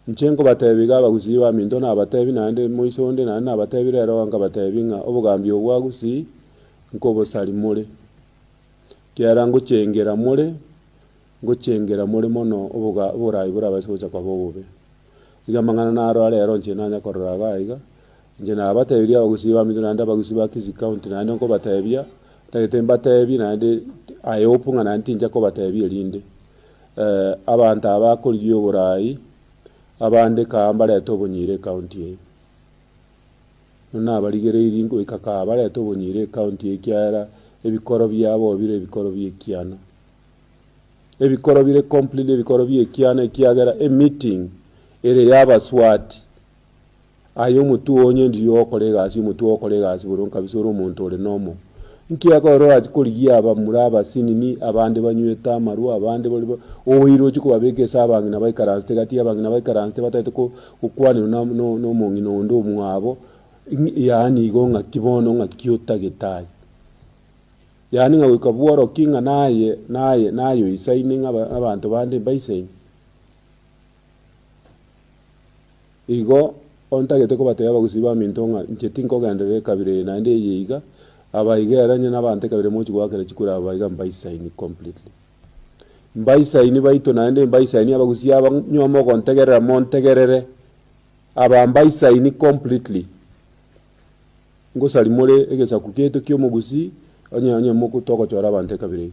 Inche nkobatebia iga abagusii baminto nabatebi naende moiso onde naende nabatebi rero iga nkabatebi ng'a obogambi obo bwa Gusii nkobosari more, ekiagera ngochengera more, ngochengera more mono oboga oborai borabaise gocha koba obobe. Iga amang'ana naro are ero inche nanya korora iga iga, inche nabatebirie abagusii baminto naende abagusii ba Kisii County naende nkobatebia, ntagete mbatebie naende I hope ng'a naende tincha kobatebia erinde. Abanto aba bakorigia oborai, abande kaa mbarete obonyira ecounty eye. Buna nabarigereirie ngoika kaa barete obonyira ecounty eye ekiagera ebikoro biabo bire ebikoro bia ekiana. Ebikoro bire completely ebikoro bia ekiana ekiagera emeeting ere ya abaswati. Aye omotwe oo onye ndiria ogokora egasi, omotwe ogokora egasi boronge kabisa ore omonto ore normal. Nki ekero orachie korigia abamura abasinini, abande banywete amarwa, abande bari ba oire ochie kobabeka ase abang'ina baikaransete gati y'abang'ina baikaransete batagete ko gokwanerwa na no na omong'ina onde omwabo, ng'i yaani igo ng'aki bono ng'aki otagete aye. Yaani ng'a goika bworokie ng'a naye naye naye oisaine ng'a aba abanto bande mbaisaini. Igo ontagete kobatebia abagusii baminto ng'a inche tinkogenderera ekabira eye naende eye iga, aba iga ere onye nabanto ekabira mochie goakera chikura aba iga mbaisaini completely. Mbaisaini baito naende mbaisaini abagusii aba nyuma mogontegerera montegerere, aba mbaisaini completely. Ngosari more egesaku kiaito kia omogusii onye onye moko togochora abanto ekabira eye.